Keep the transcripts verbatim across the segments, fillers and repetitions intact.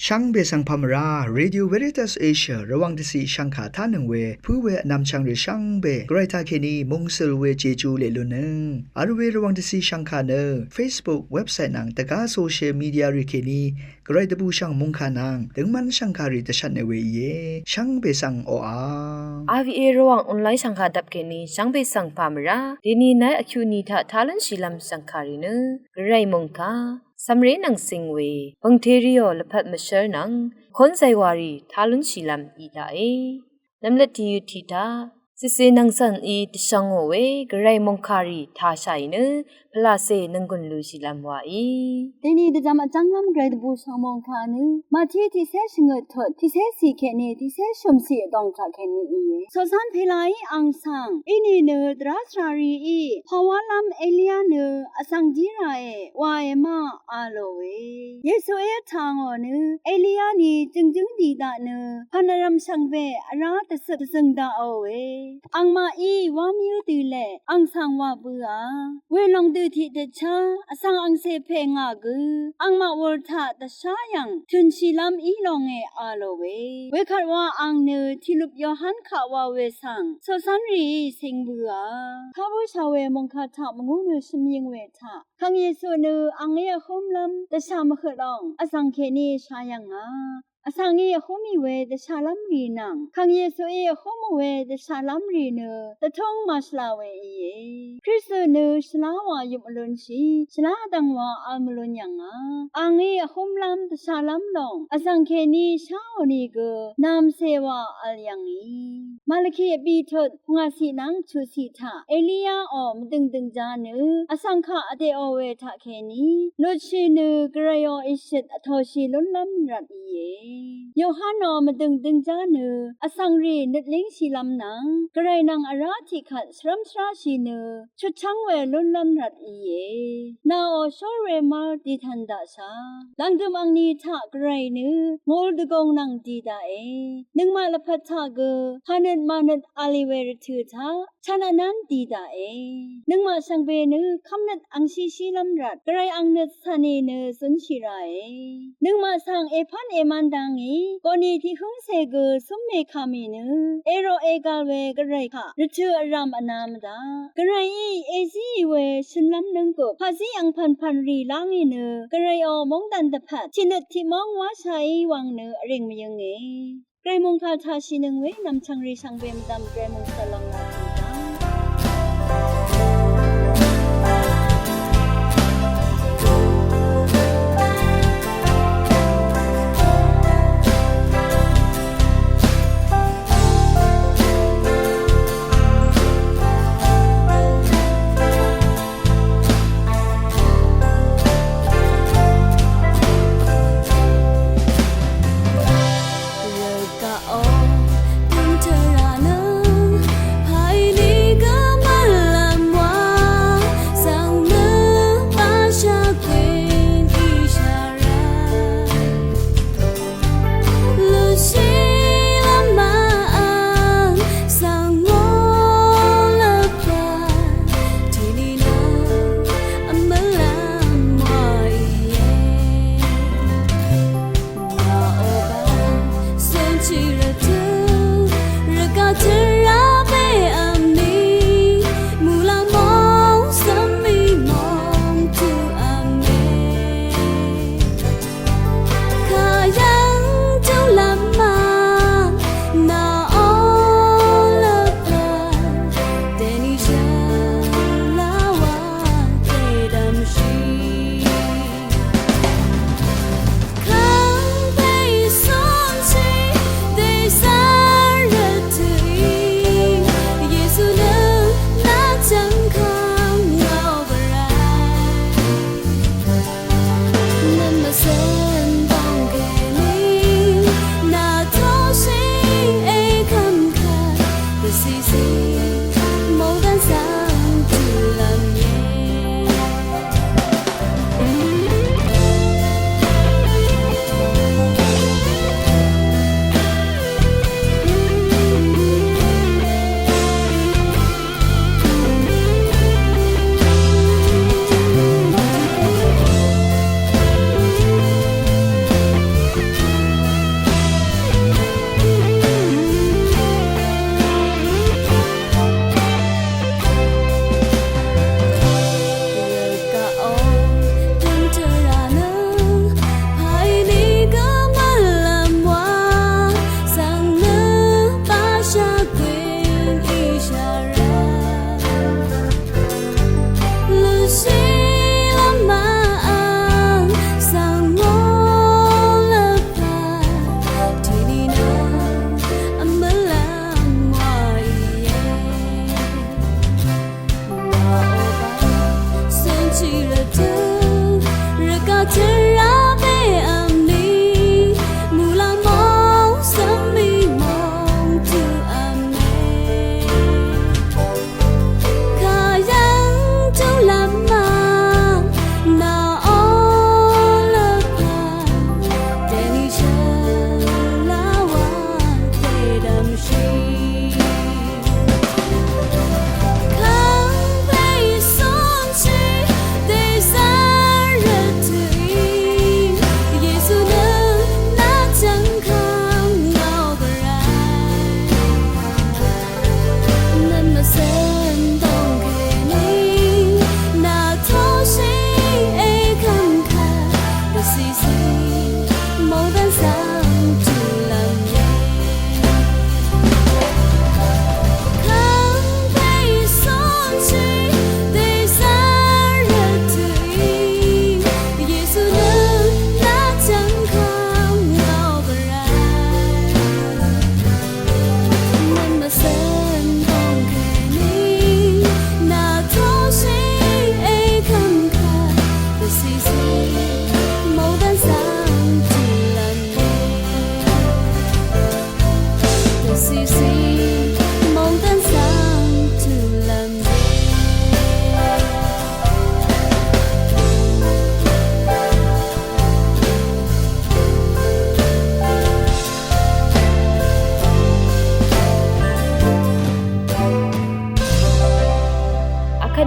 Shvngbe svng pà mvrá, Radio Veritas Asia Rvwàng dvciq shvngkà tánøng we pǿ we vnvmchvng rì shvngbe gvray taqkèní mungsøl we Jeju leq lunnøng vl we Rvwàng dvciq shvngkà nø Facebook, website nvng dvgá social media rì kèní gvray dvbùshv̀ng mòngkà nvng døngmv́n shv̀ngkàrì dvshvtne we íe. Shvngbe svng oqà RVA Rvwàng online shv̀ngkà dvp kèní shvngbe svng pà mvrá. Dèní naí vkyuqni taq tá lúnshìlv́m shv̀ngkàrì nø gvray mòngkà cv̀mré nvng cing we pv̀ngteriò lvpat mvshv́r nvng kónzay warì tá lúnshìlv́m í daqe. Nvmløt tìyøt tiq taq cìcè nvng cv̀n í dvshvngò we gvray mòngkàrì tāshàì nø pvlacè nvnggùn lushìlv́m waí. Dèní dvjvm vjv́nglv́m gvray dvbùshv̀ng mòngkà nø Mati tiqcé shvngøt tut tiqcé ciq kèní tiqcé shø̀mciq vdòng taqkèní íe. Coqcv́n pèlaí ang svng inìnø dvrá svrarìí pàwálv́m Elia nø vsvng dí ràe wae ma a lòe. Yesuí vtà ngò nø Elia ni jø̀ngjǿng dì daq nø pv̀n vrv̀m shvngbe vrá dvcøp dvzø̀ng daqòe. Angmaqí wám yǿ dø leq ang svng wà bøà welòng dø tiqdø chá vsvng angcè pè ngà gø angmaq wur taq dvshá yv̀ng tø̀nshìlv́m í longe a lòe. Wekvt wa ang nø tìlup Yohan kaq wa we svng coqcv́n rìí cing bøà. Ká bǿshà we mòngkà taq mvngú nø shø̀myøng we taq Kang Yesu nø angí vhǿmlv́m dvshà mvhøt lòng vzv̀ng kèní shá yv̀ngà. Vsvng í vhǿm ì we dvshàlv́m rì nvng Kang Yesuí vhǿm ò we dvshàlv́m rì nø dvtúng màshvla we íe. Kristu nø shvlá wa yøp mvlunshì, shvlá dv̀ng wa vl mvlun yv̀ngà. Angí vhǿmlv́m dvshàlv́m lòng vzv̀ng kèní sháò nìgø nv̀mcè wa vl yv̀ngì. Malaki vbì tut pvngàciq nvng chuqciq taq Eliaò mvdø̀ng dø̀ng ja nø vsvng kaq vdèò we taqkèní lutshì nø gvrayò ìshøt vtōshì lúnlv́m rvt íe. Yohanò mvdø̀ng dø̀ng ja nø vsvng rì nøt língshìlv́m nvng gvray nvng vrá tiqkvt shvrv́m shvráshì nø chutchv́ng we lúnlv́m rvt íe. Nàò shór we mv́r dìtv̀n daqshà. Lv̀ngdø̀m angni taq gvray nø ngul dvgōng nvng dì daqe. Nøngmaq lvpat taq gø pànøt mànøt v̄l ì we rvtø̀ taq chv̀n vnv́n dì daqe. Nøngmaq shvngbe nø kv́mnøt angshishílv́m rvt gvray ang nøt cv̀n ì nø zúnshì ràe. Nøngmaq svng èpv́n èman dá ngì goni tiqhǿngcè gø cúm mèkà mì nø èrò ègvl we gvray kaq rvtø̀ vrv̀m vnā mvdaq. Gvrayí èzíì we shønlv́m nǿnggøp pàzí angpv̀npv̀n rì lá ngì nø gvrayò móngdàn dvpvt tiqnøt tiqmóng wáshàí wvng nø vrìng mvyǿnge. Gvray mòngkà taq shìnøng we nv̀mchv̀ng rì shvngbe mvdv̀m gvray mòngkà lv̀ng nà tùngdv̀ng. Rø kaq o, tøng tøra nø, pà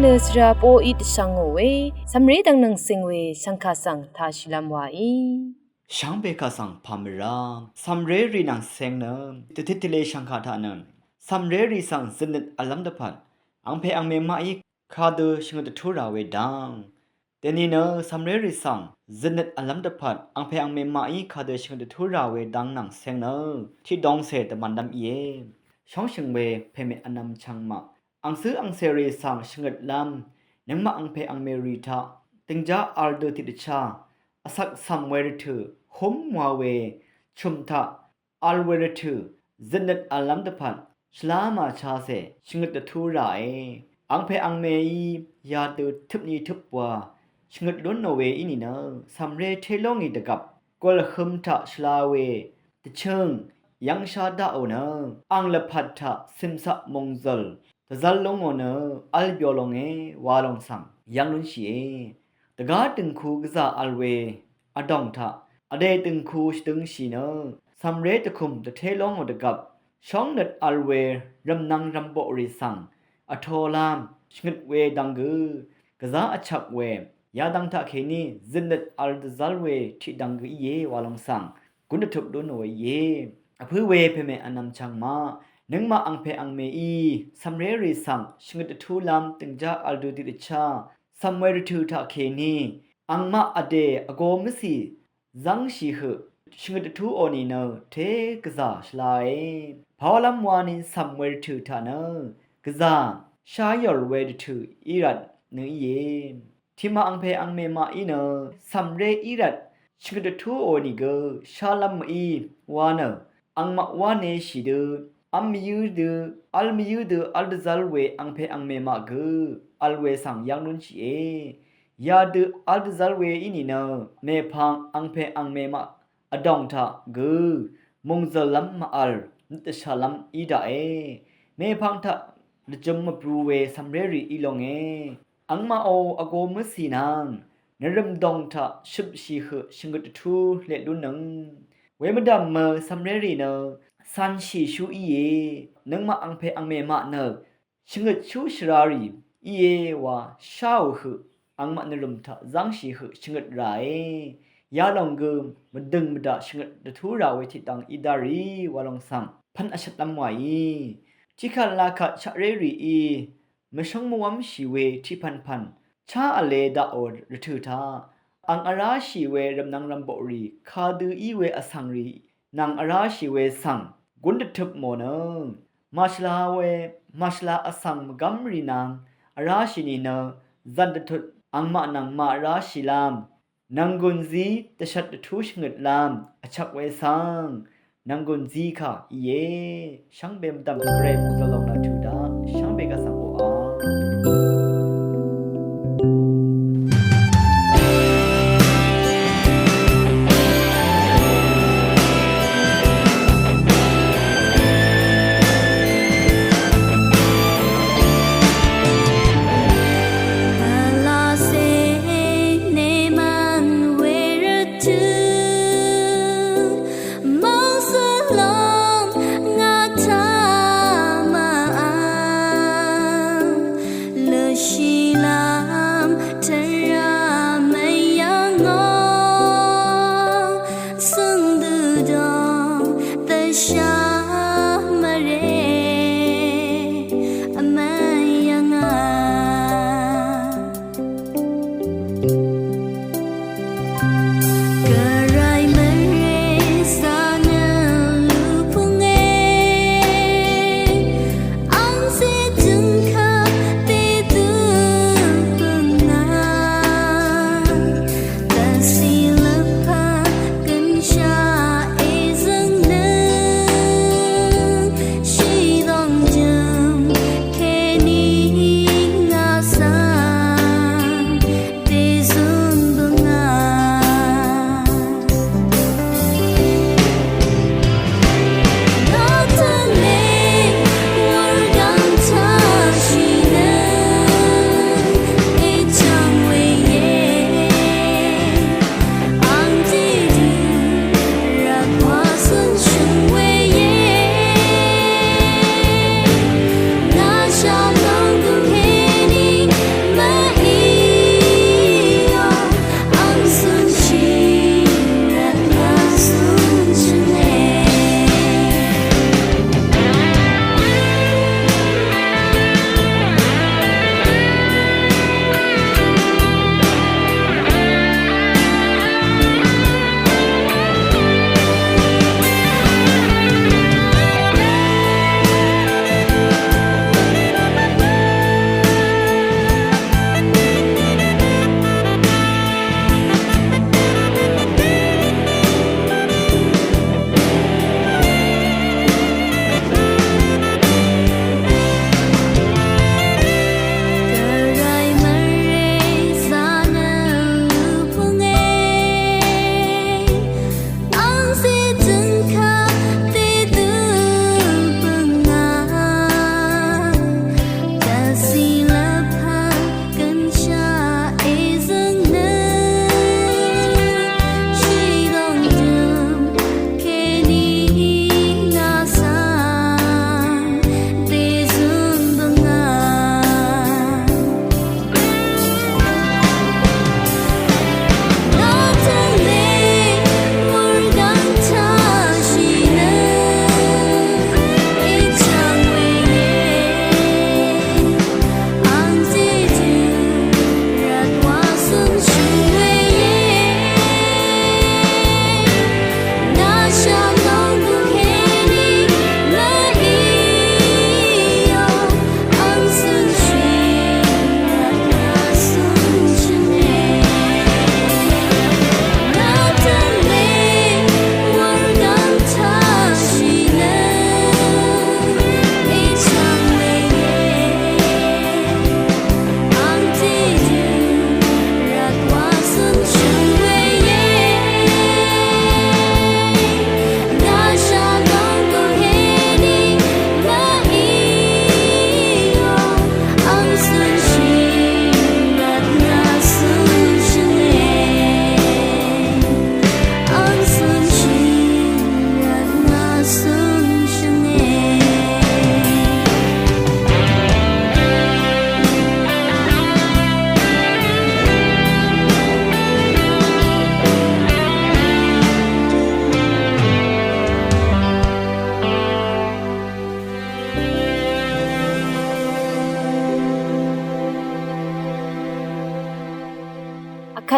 Nø svra poqí dvshvngò we, cv̀mré dvng nvng cing we shv̀ngkà svng tāshìlv́m waí. Shvngbe kà svng pà mvrá, cv̀mré rì nvng cing nø, dvtit tvle shv̀ngkà taq nø, cv̀mré rì svng zøtnøt vlv́m dvpvt, angpè angmè maqí kadø shvngøt dvtú rà we dvng. Dèni nø cv̀mré rì svng zøtnøt vlv́m dvpvt, angpè angmè maqí kadø shvngøt dvtú rà we dvng nvng cing nø, tiqdongcè dvmv̀nlv́m íe. Shóngshø̀ng we pèmè vnvm chvng maq. Angcǿ angcèrì svng shvngøtlv́m, nøngmaq angpè angmèrì taq, dìngjá vl dø tiqdvchá, vsak cv̀m we rvtø̀, húm wa we, chø̀m taq, vl we rvtø̀, zøtnøt vlv́m dvpvt, shvlá màchacè, shvngøt dvtú ràe. Angpè angmèí, yadø tøpni tøp wa, shvngøt lúnò we í nìnø, cv̀mré té lóngì dvgvp, gùlhøm taq shvla we, dvchøng, yv́ngshá daqò nø, ang lvpat taq, cìmcaq mòngzø̀l, dvzv́l lóngò nø, v́l byo longe, wa lòng svng, yv́ng lúnshìe. Dvgá dø̀ngku gvzà vl we, vdòng taq, vdè dø̀ngku shvdøngshì nø, cv̀mré dvkùm dvté lóngò dvgvp, shóngnøt vl we, rv̀mnvng rv̀mboqrì svng, vtōlv́m, shvngøt we dvng gø, gvzá vchvk we, yadvng taqkèní, zøtnøt vl dvzv́l we, tiqdvng gø íe, wa lòng svng, gún dvtøp lúnò we íe. Vpǿ we pèmè vnvm chvng maq, nøngmaq angpè angmèí, cv̀mré rì svng, shvngøt dvtúlv́m, dìngjá vl dø tiqdvchá, cv̀m we rvtø̀ taqkèní, angmaq vdè vgō mvcì, zv́ngshì høq, shvngøt dvtúò nìnø, té gvzà shvlae. Pàwálv́m wani cv̀m we rvtø̀ taq nø, gvzà, sháyòr we rvtø̀ í rvt nø íe. Tiqmaq angpè angmè maqí nø, cv̀mré í rvt, shvngøt dvtúò nìgø, shálv́m mø̀í, wa nø, angmaq wáneshì dø, v́m mvyǿ dø, v́l mvyǿ dø, v́l dvzv́l we angpè angmè maq gø, vl we svng yv́ng lúnshìe. Yadø v́l dvzv́l we í nìnø, mèpvng angpè angmè maq vdòng taq gø, mòngzø̀llv́m màvl, nøt dvshàlv́m í daqe. Mèpvng taq, dvjøm mvbru we cv̀mré rì í longe. Angmaqò vgō mvcì nvng, nvrø̀m dòng taq shøpshì høq shvngøt dvtú leq lúnnøng. Wemvdv̀m mø cv̀mré rì nø, cv̀nshìshú íe, nøngmaq angpè angmè maq nø, shvngøtshú shvrarì íe wa sháò høq, angmaq nvrø̀m taq zv́ngshì høq shvngøt ràe. Yalòng gø, mvdø̀ng mvdaq shvngøt dvtú rà we tiqdvng í dá rì, wa lòng svng, pv́n vshvtlv́m wàí. Tiqkvt lakvt shaqré rìí, mvshóng mvwv́mshì we tiqpv̀npv̀n, chá vle daqò rvtø̀ taq, ang vráshì we rv̀mnvng rv̀mboqrì, kadø í we vsvng rì, nvng vráshì we svng, gún dvtøp mò nø. Màshvla we, màshvla vsvng mvgv́mrì nvng, vráshì nìnø, zv̀n dvtut, angmaq nvng màvráshìlv́m, nv̀nggùn zí dvshvt dvtú shvngøtlv́m vchvk we svng, nv̀nggùn zí kà íe. Shvngbe mvdv̀m gvray mòngzø̀l lòng nø tuq daq, shvngbe gvsvng oqà.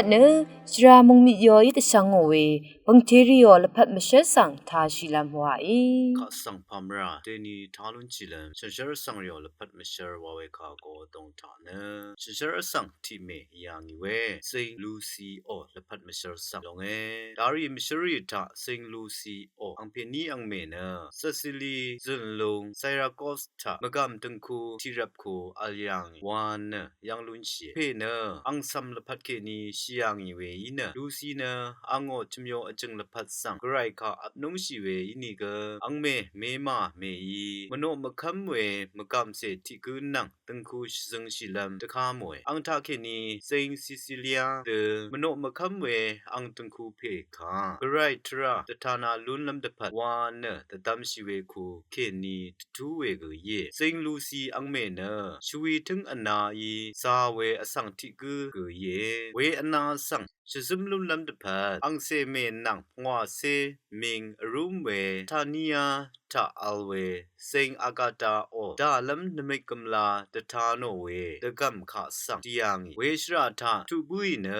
Nø shvra mungmit yoí dvshvngò we bøngteriò lvpat mvshv́r svng tāshìlv́m wàí. Kaq svng pàmvrà deni talúnshìlv́m shànshér vsvng rìò lvpat mvshv́r wa we kà go dong taq nø shànshér vsvng tiqmè yà ngì we Saint Lucy ò lvpat mvshv́r svng longe. Darì mvshǿrrì taq Saint Lucy ò angpèní angmè nø Cecily zø̀nlung Syracuse taq mvgàm døngku tiqrvpku vl yà ngì wa nø yv́ng lúnshìe. Pè nø ang cv̀m lvpat kèní shì yà ngì we í nø Lucy nø angò chø̀myo vjø̀ng lvpat svng gvray kaq vpnúngshì we ínìgø angmè mèmà mèí mvnoq mvkv́m we mvgàmcè tiq gǿ nvng døngku shvzøngshìlv́m dvká mòe. Ang taqkèní Saint Cecilia dø mvnoq mvkv́m we ang døngku pè kà gvray tvrà dvtana lúnlv́m dvpvt wa nø dvdvmshì we ku kèní dvtú we gø íe. Saint Lucy angmè nø shvwi tǿng vnaí za we vsvng tiq gǿ gø íe. We vna svng shvzǿm lúnlv́m dvpvt angcè mè nvng pvngwàcé ming vrúm we Tania taq vl we Saint Agatha ò dàlv́m nvmit gvmla dvta nò we dvgv̀m kaq svng dì yà ngì. We shvrà taq tuq bǿì nø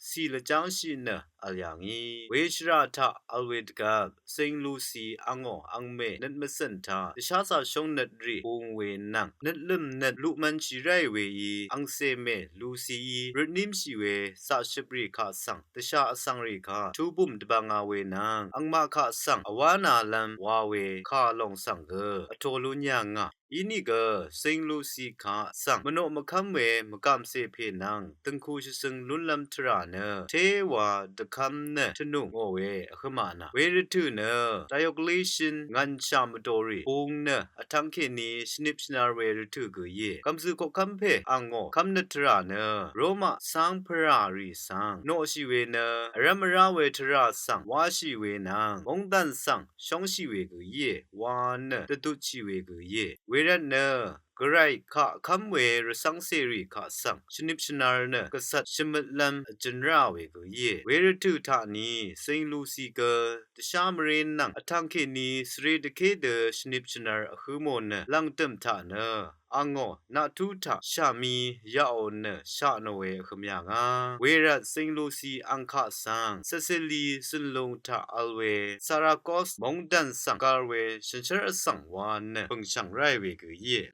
cì lvjángshì nø vl yà ngì. We shvrà taq vl we dvgvp Saint Lucy angò angmè nøt mvcø̀n taq dvsházā shóngnøt rì bung we nvng nøtlø̀m nøt luqmv̄nshì ráì weí angcè mè Lucyí røtnímshì we zaqshøprì kaq svng dvsha vsvngrì kaq tubùm dvbvnga we nvng angmaq kaq svng vwánalv́m wa we kà lòng svng gø vtō lún yà ngà. Inìgø Saint Lucy kaq svng mvnoq mvkv́m we mvgàmcè pè nvng døngku shvzøng lúnlv́m tvrà nø téwa dvkv́m nø tvnù ngò we vhø̄mà nà. We rvtø̀ nø Diocletian ngv̀nshà mvdòrì bung nø vtvng kèní shvnip shvnar we rvtø̀ gø íe. Gv̀mzø̀ koqkv́m pè angò kv́mnøt tvrà nø Roma cáng pvrà rì svng noqshì we nø vrv́m vrá we tvrà svng wáshì we nvng móngdàn svng shóngshì we gø íe wa nø dvdutshì we gø íe. Wervtnø gvray kaq kv́m we rvcv́ng cèrì kaq svng shvnip shvnar nø gvcvt shvmøtlv́m vjø̄n rá we gø íe. Wervtø̀ taqni Saint Lucy gø dvshá mvré nvng vtvng kèní svre dvké dø shvnip shvnar vhǿ mò nø lv̀ngdø̀m taq nø angò naqtú taq shàmi yaqò nø shaq nò we vhø̄m yà ngà. Wervt Saint Lucy ang kaq svng Cecily zø̀nlung taq vl we Syracuse móngdàn svng gvr we shànshér vsvng wa nø bø̀ngshv̀ng ráì we gø íe.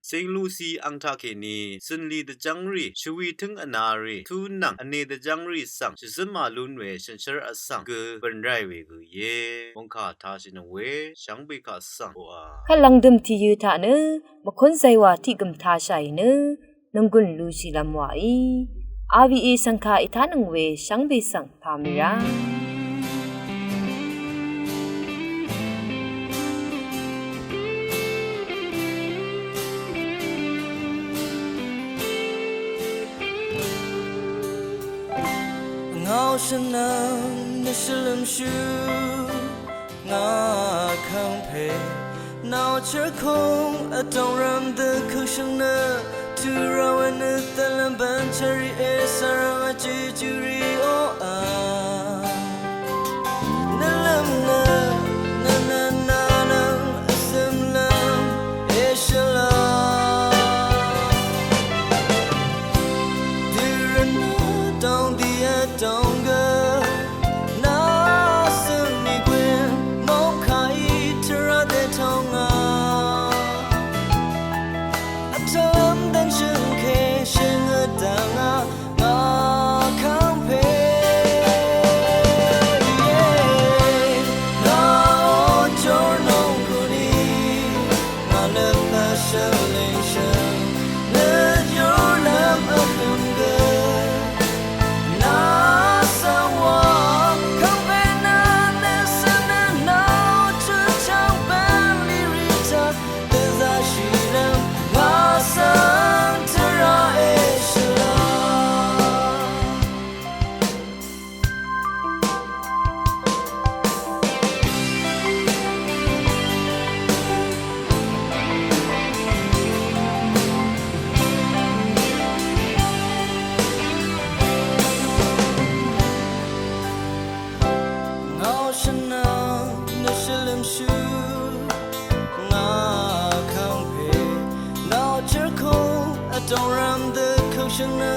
Saint Lucy ang taqkèní zø̀nlì dvjv́ngrì shvwi tǿng vnarì tú nvng vnē dvjv́ngrì svng shvzǿmā lún we shànshér vsvng gø bø̀n ráì we gø íe. Mòngkà tāshìnøng we shvngbe kaq svng oqà kvt lv̀ngdø̀m tìyø̄ taq nø mvkún zaywà tiq gø̀m tāshàì nø nònggùn lushìlv́m wàí. R V A shv̀ngkà ètánøng we shvngbe svng pàmì rá. Ngàò shvnvng nø shvlø̀mshú ngà kàngpè. Nao chv́rkúng vdòng rv̄m dø køngshøng nø tø̄ rv̄ we nø dvlv̄m bv̀n chv́rì èsv̀rv̄ng vjø̄ júrì oqà. Nvlv̄m nø nvnvn nvnvng vzø̀mlv̄m èshvlá. Dø rvnø dòng dì vdòng gø Nà svng mì gwè mòngkà í tvrà dètòng ngà. Vtvlv́m dv̀nshø̀ng kè shø̀ng vdv̀ng ngà ngà kàngpè. Nà ò jórnòng kùnì ngà løp vshø̀m lìngshø̀ng nø yurlv́m vhø̀m gø. Ngàò shvnvng nø shvlø̀mshú ngà kàngpè. Nà ò chv́rkúng vdòng rv̄m dø køngshøng nø